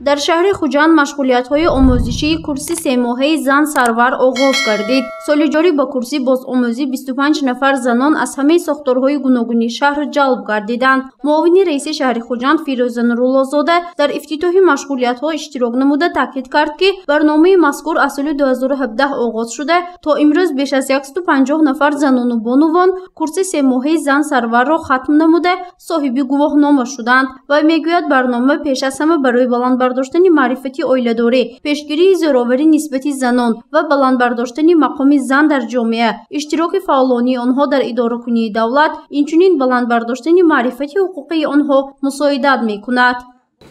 Дар шаҳри Хуҷанд машғулиятҳои омӯзишии курси семоҳаи «Зан сарвар» оғоз гардид. Соли ҷорӣ ба курси бозомӯзӣ 25 нафар занон аз ҳамаи сохторҳои гуногуни шаҳр ҷалб гардиданд. Муовини раиси шаҳри Хуҷанд Фирӯза Нуруллозода дар ифтитоҳи машғулиятҳо иштирок намуда таъкид кард, ки барномаи мазкур аз соли 2017 оғоз шуда, то имрӯз беш аз 150 нафар занону бонувон курси семоҳаи «Зан сарварро» хатм намуда соҳиби гувоҳнома шуданд. Вай мегӯяд, барнома пеш аз ҳама барои баланд бардоштани маърифати оиладорӣ, пешгирии зӯроварӣ нисбати занон ва баланд бардоштани мақоми зан дар ҷомеа, иштироки фаъолонии онҳо дар идоракунии давлат, инчунин баланд бардоштани маърифати ҳуқуқии онҳо мусоидат мекунад.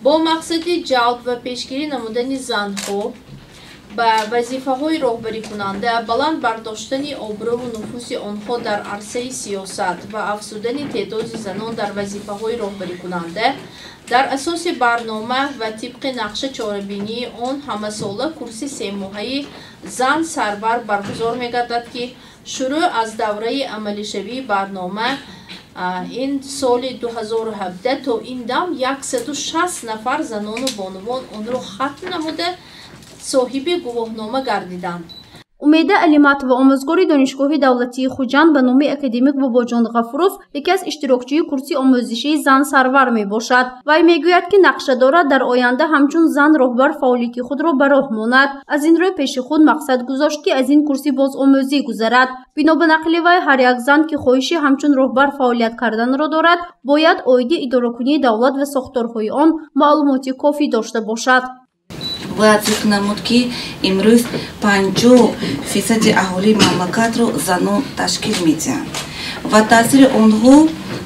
Бо мақсади ҷалб ва пешгирӣ намудани занҳо ба вазифаҳои роҳбарикунанда, баланд бардоштани обрӯву нуфузи онҳо дар арсаи сиёсат ва афзудани теъдоди занон дар вазифаҳои роҳбарикунанда, дар асоси барнома ва тибқи нақша чорабинии он ҳамасола курси семоҳаи «Зан сарвар» баргузор мегардад, ки шурӯъ аз давраи амалишавии барнома ин соли 2017 то ин дам 160 нафар занону бонувон онро хатм намуда соҳиби гувоҳнома гардиданд. Умеда Алиматова, омӯзгори Донишгоҳи давлатии Хуҷанд ба номи академик Бобоҷон Ғафуров, яке аз иштирокчии курси омӯзишии «Зан сарвар» мебошад. Вай мегӯяд, ки нақша дорад дар оянда ҳамчун зан роҳбар фаъолияти худро ба роҳ монад. Аз ин рӯ пеши худ мақсад гузошт, ки аз ин курси бозомӯзӣ гузарад. Бино ба нақли вай, ҳар як зан, ки хоҳиши ҳамчун роҳбар фаъолият карданро дорад, бояд оиди идоракунии давлат ва сохторҳои он маълумоти кофӣ дошта бошад. Бояд зикр намуд, ки имрӯз 50% аҳолии мамлакатро занон ташкил медиҳанд ва таъсири онҳо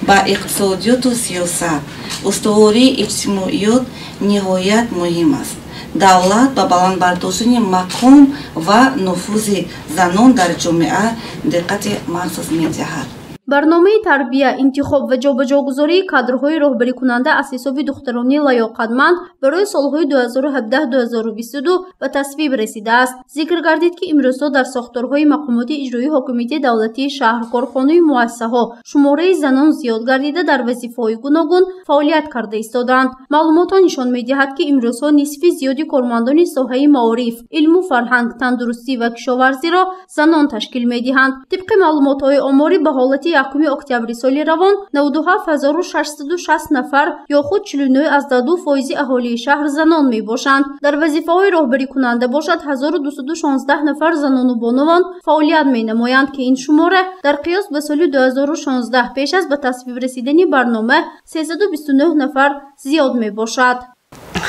ба иқтисодиёту сиёсат, устувории иҷтимоиёт ниҳоят муҳим аст. Давлат ба баланд бардоштани мақом ва нуфузи занон дар ҷомеа диққати махсус медиҳад. Барномаи тарбия, интихоб ва ҷобаҷогузории кадрҳои роҳбарикунанда аз ҳисоби духтарони лаёқатманд барои солҳои 2017-2022 ба тасвиб расидааст. Зикр гардид, ки имрӯзҳо дар сохторҳои мақомоти иҷроии ҳокимияти давлатии шаҳр, корхонаи муассисаҳо шумораи занон зиёд гардида, дар вазифаҳои гуногун фаъолият карда истодаанд. Маълумотҳо нишон медиҳад, ки имрӯзҳо нисфи зиёди кормандони соҳаи маориф, илму фарҳанг, тандурустӣ ва кишоварзиро занон ташкил медиҳанд. Тибқи маълумотҳои оморӣ, ба ҳолати 1 октябри соли равон 97660 нафар ё худ 49,2% аҳолии шаҳр занон мебошанд. Дар вазифаҳои роҳбарикунанда бошад, 1216 нафар занону бонувон фаъолият менамоянд, ки ин шумора дар қиёс ба соли 2016, пеш аз ба тасвиб расидани барнома, 329 нафар зиёд мебошад.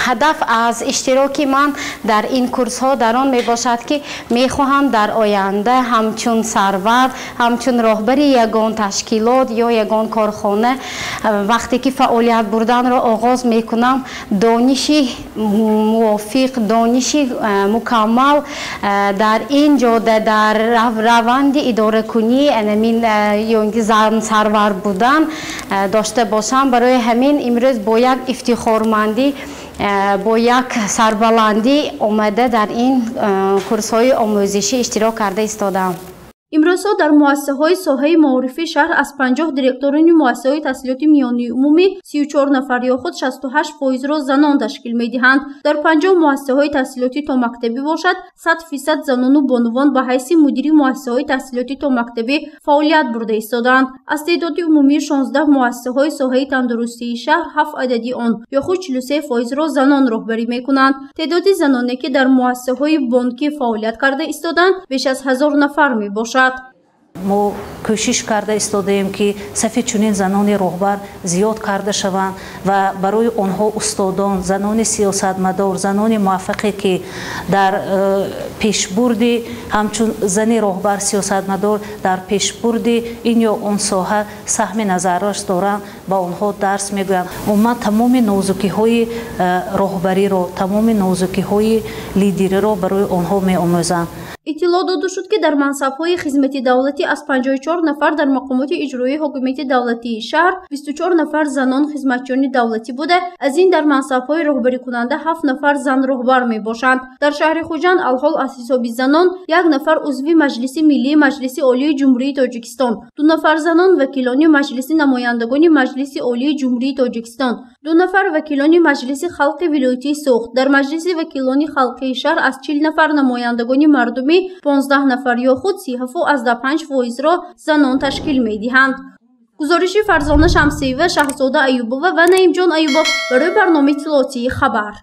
Ҳадаф аз иштироки ман дар ин курсҳо дар он мебошад, ки мехоҳам дар оянда ҳамчун сарвар, ҳамчун роҳбари ягон ташкилот ё ягон корхона вақте ки фаъолият бурданро оғоз мекунам, дониши мувофиқ, дониши мукаммал дар ин ҷода, дар раванди идоракунӣ анамин ё ин ки зан сарвар будан дошта бошам. Барои ҳамин имрӯз бо як ифтихормандӣ, бо як сарбаландӣ омада дар ин курсҳои омӯзишӣ иштирок карда истодаам. Имрӯзҳо дар муассисаҳои соҳаи маорифи шаҳр аз 50 директорони муассисаҳои таҳсилоти миёнаи умумӣ 34 нафар ё худ 68%-ро занон ташкил медиҳанд. Дар 50 муассисаҳои таҳсилоти томактабӣ бошад, 100% занону бонувон ба ҳайси мудири муассисаҳои таҳсилоти томактабӣ фаъолият бурда истодаанд. Аз теъдоди умумии 16 муассисаҳои соҳаи тандурустии шаҳр 7 адади он ё худ 43%-ро занон роҳбарӣ мекунанд. Теъдоди заноне, ки дар муассисаҳои бонкӣ фаъолият карда истодаанд, беш аз 1000 нафар мебошад. Мо кӯшиш карда истодаем, ки сафи чунин занони роҳбар зиёд карда шаванд ва барои онҳо устодон, занони сиёсатмадор, занони муваффақе, ки дар пешбурди ҳамчун зани роҳбар, сиёсатмадор дар пешбурди ин ё он соҳа саҳми назаррас доранд, ба онҳо дарс мегӯянд. Умуман, тамоми нозукиҳои роҳбариро, тамоми нозукиҳои лидериро барои онҳо меомӯзанд. Иттилоъ дода шуд, ки дар мансабҳои хизмати давлатӣ аз 54 нафар дар мақомоти иҷроии ҳокимияти давлатии шаҳр 24 нафар занон хизматчиёни давлатӣ буда, аз ин дар мансабҳои роҳбарикунанда 7 нафар зан роҳбар мебошанд. Дар шаҳри Хуҷанд алҳол аз ҳисоби занон як нафар узви Маҷлиси Миллии Маҷлиси Олии Ҷумҳурии Тоҷикистон, 2 нафар занон вакилони Маҷлиси намояндагони Маҷлиси Маҷлиси Олии Ҷумҳурии Тоҷикистон, 2 нафар вакилони Маҷлиси халқи вилоятии Суғд. Дар Маҷлиси вакилони халқии шаҳр аз 40 нафар намояндагони мардумӣ 15 нафар ё худ 37,5%-ро занон ташкил медиҳанд. Гузориши Фарзона Шамсиева, Шаҳзода Аюбова ва Наимҷон Аюбов барои барномаи иттилоотии «Хабар».